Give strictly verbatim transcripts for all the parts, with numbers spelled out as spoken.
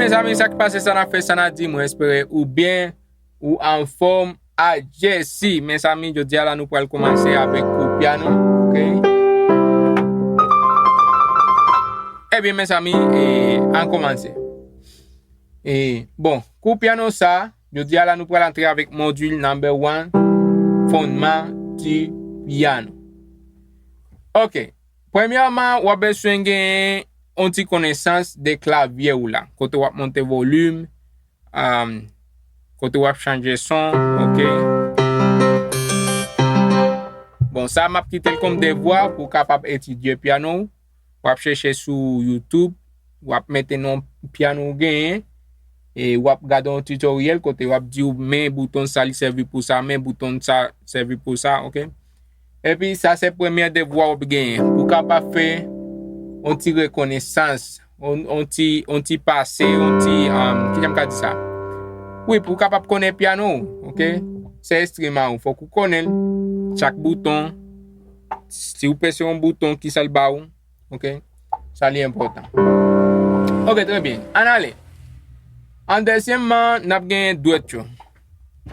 Mezanmi, sa k pase, sa n ap fè, sa n ap di, mwen espere ou byen, ou anfòm. A Jesse, mezanmi, jodi a la nou pral kòmanse avèk kou pyano, oke? Ebyen, mezanmi, e, ann kòmanse. E, bon, kou pyano sa, jodi a la nou pral antre avèk modil number one, fondman di pyano. Oke, premyèman, w ap bezwen genyen yon ti konesans de klavye w la, kote w ap monte volim, um, kote w ap chanje son, oke? Bon, sa m ap kite l kòm devwa pou w kapab etidye pyano w. W ap chèche sou YouTube, w ap mete non pyano w genyen, e w ap gade yon tutorial kote w ap di w men bouton sa li sèvi pou sa, men bouton sa sèvi pou sa, oke? Epi sa se premye devwa w ap genyen pou w kapab fè yon ti rekonesans, yon, yon ti, yon ti pase, yon ti, um, kijan m ka di sa? Wi, pou w kapab konnen pyano w, oke? Se enstriman w, fòk ou konnen l, chak bouton, si w pèse yon bouton, kisa l ba w, oke? Sa li enpòtan. Oke, trè byen. Ann ale. An dezyèmman, n ap genyen dwèt yo.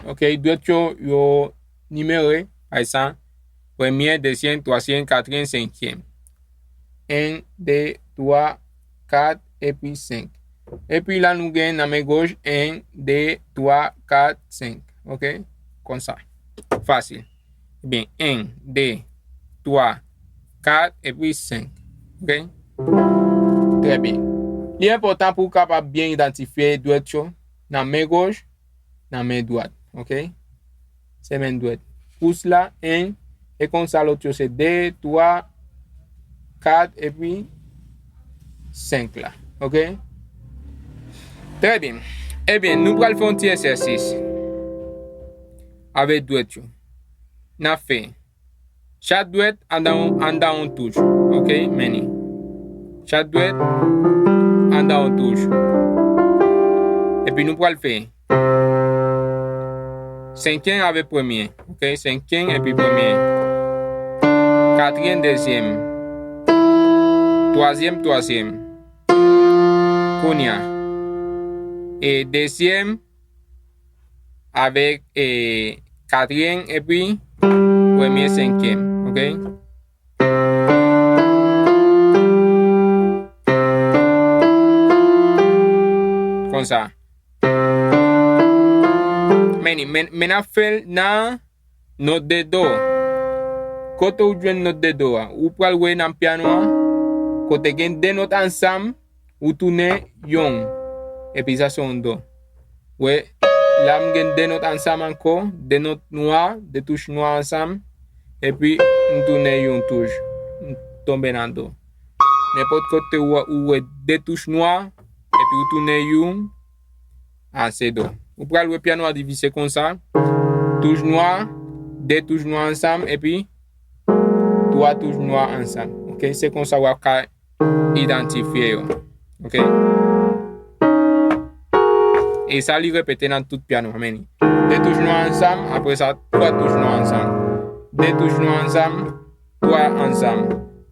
Oke, dwèt yo, yo nimere, pa egzanp, premye, dezyèm, twazyèm, katriyèm, senkyèm. En, de, twa, kat, epi senk. Epi la, nou gen nan men goch, en, de, twa, kat, senk. Oke? Konsa. Fasil. Ebyen, en, de, twa, kat, epi senk. Oke? Trè byen. Li enpòtan pou w kapab byen idantifye dwèt yo nan men goch, nan men dwat. Oke? Se men dwèt. Pous la, en, e konsa lòt yo se de, twa, kat, epi senk la. Oke? Trè byen. Ebyen, nou pral fè yon ti egzèsis avèk dwèt yo. N ap fè chat dwèt anndan, anndan yon touch. Oke, men li. Chat dwèt anndan yon touch. Epi nou pral fè senkèm avèk premye. Oke, senkèm epi premye. Katriyèm, dezyèm. Twazyèm, twazyèm. Kounye a. E dezyèm, avèk, e, katriyèm epi premye senkyèm, oke? Konsa. Men, men, men n ap fè l nan nòt de do. Kote w jwenn nòt de do a? Ou pral wè nan pyano a, kote gen de nòt ansanm, ou tounen yon. Epi sa se yon do. Wè, la m gen de nòt ansanm ankò, de nòt nwa, de touch nwa ansanm. Epi m tounen yon touch. M tonbe nan do. Nenpòt kote ou, ou wè de touch nwa, epi ou tounen yon, a se do. Ou pral wè pyano a divize konsa. Touch nwa, de touch nwa ansanm, epi twa touch nwa ansanm. Oke, se konsa w ap ka idantifye yo. Oke? E sa li repete nan tout pyano a, men li. De touch nwa ansanm, apre sa, twa touch nwa ansanm. De touch nwa ansanm, twa ansanm.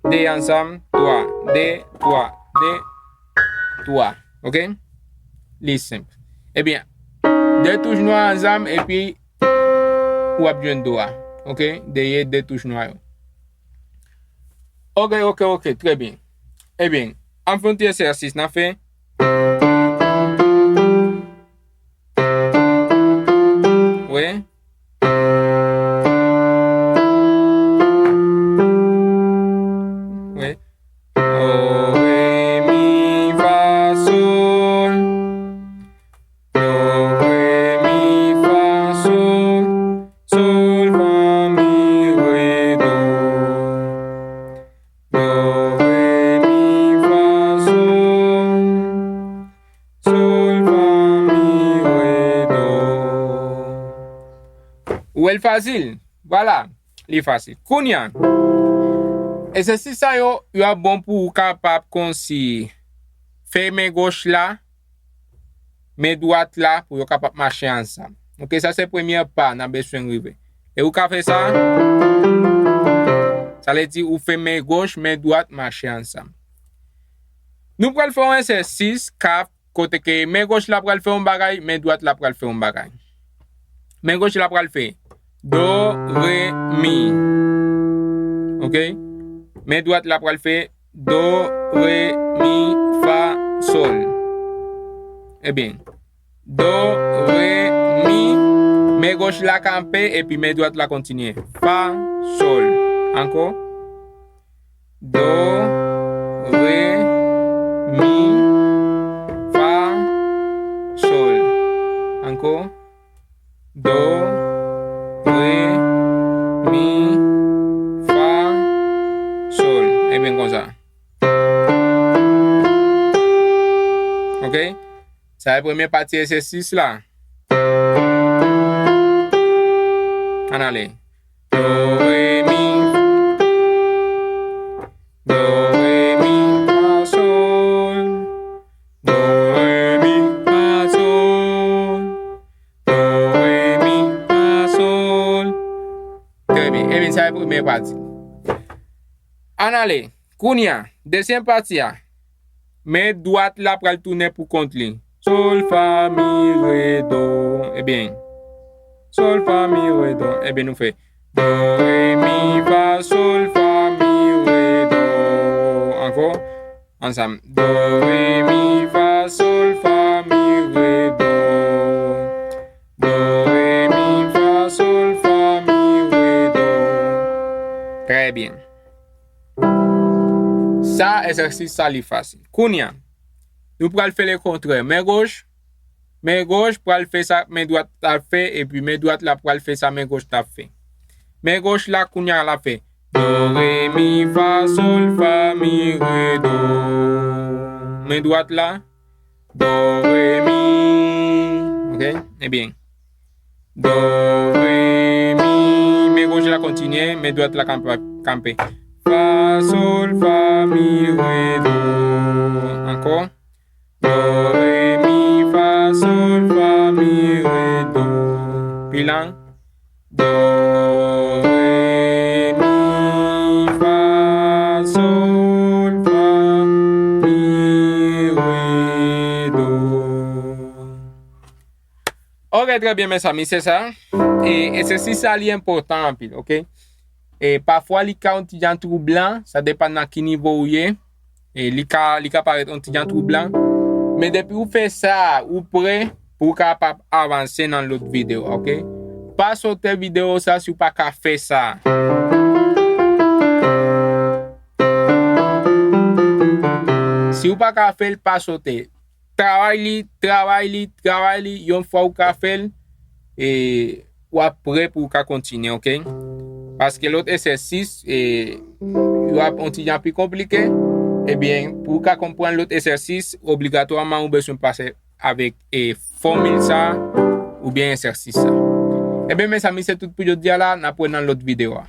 De ansanm, twa. De, twa. De, twa. Oke? Li senp. Ebyen, de touch nwa ansanm, epi w ap jwenn do a. Oke? Dèyè de touch nwa yo. Oke, oke, oke, trè byen. Ebyen, ann fè yon ti egzèsis, n ap fè. Wi. Wi. Do, re, mi, fa, sol. Do, re, mi, fa, sol. Sol, fa, mi, re, do. Do, re, mi, fa, sol. Sol, fa, mi, re, do. Ou wè l fasil? Vwala, li fasil. Kounye a, egzèsis sa yo, yo ap bon pou ou kapab konsi fè men goch la, men dwat la, pou yo kapab mache ansanm. Oke, sa se premye pa n ap bezwen rive. E ou ka fè sa, sa vle di ou fè men goch, men dwat mache ansanm. Nou pral fè yon egzèsis k ap kote ke men goch la pral fè yon bagay, men dwat la pral fè yon bagay. Men goch la pral fè do, re, mi. Oke? Men dwat la pral fè do, re, mi, fa, sol. Ebyen, do, re, mi. Men goch la kanpe, epi men dwat la kontinye. Fa, sol. Ankò. Do, re, mi, fa, sol. Ankò. Do, re, mi, fa, sol. Ebyen konsa. Oke? Sa e premye pati egzèsis la. Ann ale. Do, re, mi. Do, re, mi, fa, sol. Do, re, mi, fa, sol. Do, re, mi, fa, sol. Trè byen. Ebyen, sa e premye pati. Ann ale. Kounye a, dezyèm pati a. Men dwat la pral tounen pou kont li. Sol, fa, mi, re, do. Ebyen. Sol, fa, mi, re, do. Ebyen, nou fè do, re, mi, fa, sol, fa, mi, re, do. Ankò. Ansanm. Do, re, mi, fa, sol, fa, mi, re, do. Do, re, mi, fa, sol, fa, mi, re, do. Trè byen. Sa, egzèsis sa li fasil. Kounye a, nou pral fè lekontrè. Men goch, men goch pral fè sa men dwat la fè, epi men dwat la pral fè sa men goch la fè. Men goch la, kounye a, la fè do, re, mi, fa, sol, fa, mi, re, do. Men dwat la, do, re, mi. Oke? Ebyen. Do, re, mi. Men goch la kontinye, men dwat la kanpe, kanpe. Fa, sol, fa, mi, re, do. Ankò. Do, re, mi, fa, sol, fa, mi, re, do. Pi lwen. Do, re, mi, fa, sol, fa, mi, re, do. Oke, trè byen, mezanmi, se sa. E, egzèsis sa, li enpòtan anpil, oke? E, pafwa, li ka yon ti jan twoublan, sa depann nan ki nivo ou ye. E li ka, li ka parèt yon ti jan twoublan. Men depi ou fè sa, ou prè pou w kapab avanse nan lòt videyo, oke? Pa sote videyo sa si w pa ka fè sa. Si w pa ka fè l, pa sote. Travay li, travay li, travay li. Yon fwa ou ka fè l, e, w ap prè pou w ka kontinye, oke? Paske lòt egzèsis, e, yo ap yon ti jan pi konplike. Ebyen, pou w ka konprann lòt egzèsis, obligatwaman ou bezwen pase avèk, e, fòmil sa oubyen egzèsis sa. Ebyen, mezanmi, se tout pou jodi a la. N ap wè nan lòt videyo a.